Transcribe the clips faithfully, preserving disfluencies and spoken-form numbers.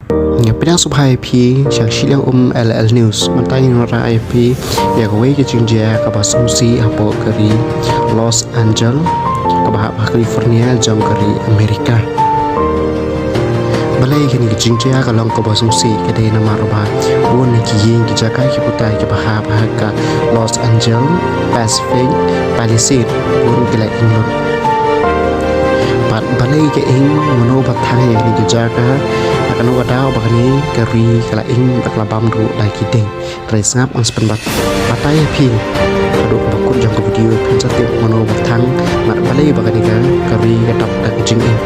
Nga pdiang sngewbha ïa phi sha ka shiliang um L L News. Mynta ngin wanrah ïa phi ïa kawei ka jingjia kaba sngewsih hapoh ka ri Los Angeles, kaba hap ha California jong ka ri Amerika. Balei kane ka jingjia ka long kaba sngewsih? Ka dei namar ba bun na ki ïing ki jaka ki putai kiba hap ha ka Los Angeles Pacific Palisade bun ki la ing lut. Bad balei ka ing, mano ba thang ïa kane ka jaka? Ha kano ka daw ba kane ka ri ka la ing bad ka la bam ruh da ki dieng? Trai sngap, ngan sa pynbat batai ïa phi haduh kaba kut jong ka video, phin sa tip mano ba thang bad balei ba kane ka ri ka dap da ka jingim.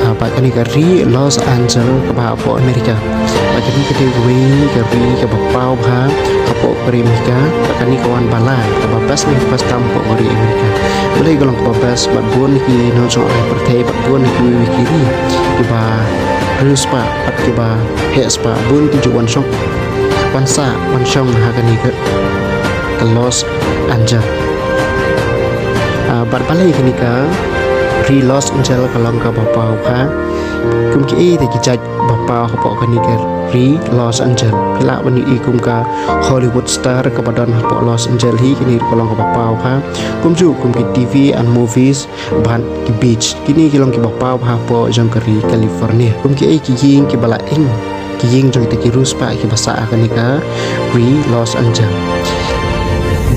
Ah, bad kane ka ri Los Angeles kaba hapoh Amerika, bad kane ka dei kawei ka ri kaba paw bha hapoh ka ri Amerika. Bad kane ka wan ba la kaba best ne best tam hapoh ka ri Amerika. Balei ka long kaba best? Bad bun ki nongshong ai pyrthei bad bun kiwei ki ri kiba riewspah bad kiba heh spah bun ki ju wan shong, wan sah, wan shong ha kane ka, ka Los Angeles. Ah, bad balei kane ka ri Los Angeles ka long kaba paw bha? Kum kiei te ki jait ba paw hapoh kane ka ri Los Angeles. Phi lah ban ïohi kum ka Hollywood star kaba don hapoh Los Angeles hi, kane ka long kaba paw bha. Kumjuh kum ki T V and movies bad ki beach. Kine ki long kiba paw bha hapoh jong ka ri California. Kum kiei ki ïing kiba la ing, ki ïing jong kita ki riewspah kiba sah ha kane ka ri Los Angeles.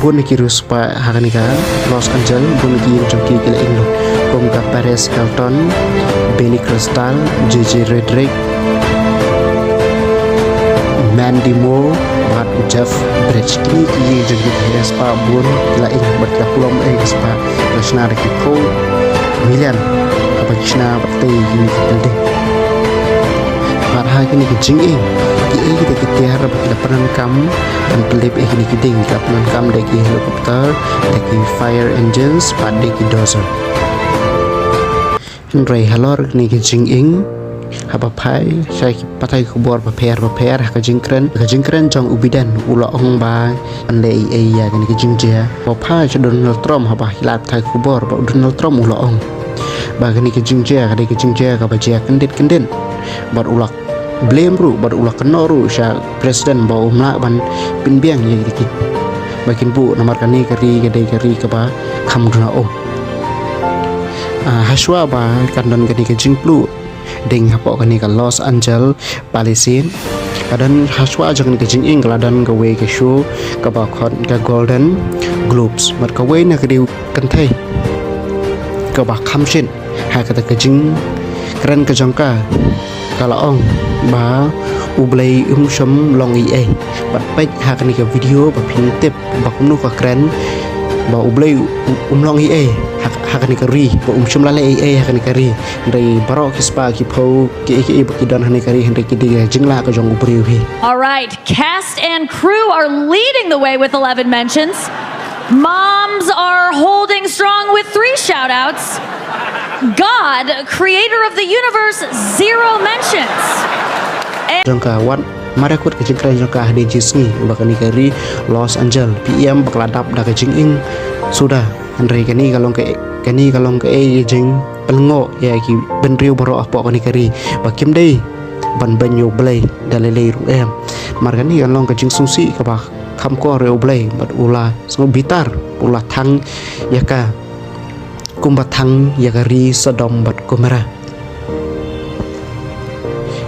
Bun ki riewspah ha kane ka Los Angeles, bun ki ïing jong ki ki la ing lut. Kum ka Paris Hilton, Billy Crystal, Gigi Rodriguez, Mandy Moore bad Jeff Bridges. Kine ki ïing jong ki riewspah bun ki la ing bad ki la pulom ïa ki spah, ki la shna da ki phew million haba ki shna bad tei ïa ki building. Bad ha kine ki jingïing, kiei kita ki tiar ba ki la pyndonkam ban pynlip ïa kine ki dieng? Ki la pyndonkam da ki helicopter, da ki fire engines bad da ki dozer. Hynrei halor kine ki jingïing, haba phai sha ki pathai khubor bapher bapher, ha ka jingkren, ka jingkren jong u Biden u la ong ba un leh ei ei ïa kane ka jingjia. Haba phai sha Donald Trump, haba ki lad pathai khubor, ba u Donald Trump u la ong ba kane ka jingjia ka dei ka jingjia kaba jia kyndit kyndit. Bad u la blame ruh bad u la kynnoh ruh sha president ba um lah ban pynbiang ïa ki, ba kin buh, namar kane ka ri ka dei ka ri kaba kham duna um. Ah, hashwa ba kan don kane ka jingpluh dieng hapoh kane ka Los Angeles Palisade, ka don hashwa jong kane ka jingïing ka la don kawei ka show kaba khot ka Golden Globes. Bad kawei na ka dei kynthei kaba kham shit ha kata ka jingkren ka jong ka, ka la ong ba U Blei um shym long ei ei. Bad peit ha kane ka video ba phin tip ba kumno ka kren, ba U Blei u-, um long ei ei ha, ha kane ka ri, ba um shym la leh ei ei ha kane ka ri. Hynrei baroh ki spah ki phew kiei kiei ba ki don ha kane ka ri, hynrei ki dei ka jinglah ka jong u briew hi. All right, cast and crew are leading the way with eleven mentions. Moms are holding strong with three shout outs. God, creator of the universe, zero mentions. Jong ka wat mareh kut ka jingkren jong ka hadien jingsngi ba kane ka ri Los Angeles, P M ba ka la dap da ka jingïing suda. Hynrei kane ka long ka, kane ka long kaei ka jingpyllungoh ïa ki bynriew baroh hapoh kane ka ri, ba kim dei ban beiñ ïa U Blei da lei lei ruh em. Namar kane ka long ka jingsngewsih kaba kham kor ïa U Blei, bad u la sngewbitar, u la thang ïa ka kumba thang ïa ka ri Sodom bad Gomorrah.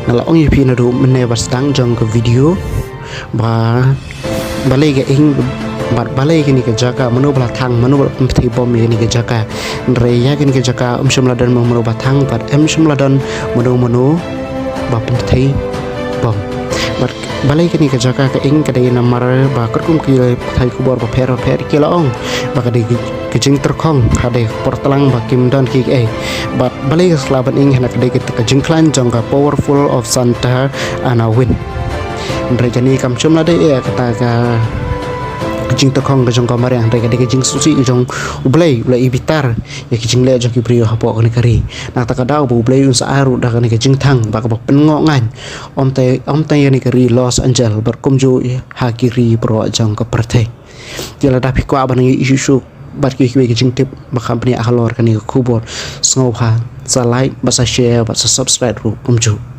Nga la ong ïa phi naduh mynne ba sdang jong ka video ba balei ka ing bad balei kane ka jaka, mano ba la thang, mano ba la pynpthei bom ïa kane ka jaka. Hynrei ïa kane ka jaka ym shym la don mano mano ba thang bad ym shym la don mano mano ba pynpthei bom. Bad balei kane ka jaka ka ing, ka dei namar ba katkum ki pathai khubor bapher bapher ki la ong ba ka dei ka jingtyrkhong, ka dei ka por tlang ba kim don kiei kiei. Bad balei ka sla ban ing, hynrei ka dei ka jingkhlaiñ jong ka powerful of Santa Ana wind. Hynrei kane kam shym la dei ïa kata ka jingtyrkhong ka jong ka mariang, hynrei ka dei ka jingsngewsih ka jong U Blei, U la ïa bitar ïa ki jingleh jong ki briew hapoh kane ka ri. Na kata ka daw ba U Blei un sa ai ruh da kane ka jingthang ba kaba pynngoh ngaiñ, ym tang, ym tang ïa kane ka ri Los Angeles bad kumjuh ha ki ri baroh jong ka pyrthei. Te lada phi kwah ban ïohi shuh shuh bad kiwei kiwei ki jingtip ba kham bniah halor kane ka khubor. Sngewbha sa like bad sa share bad sa subscribe ruh kumjuh.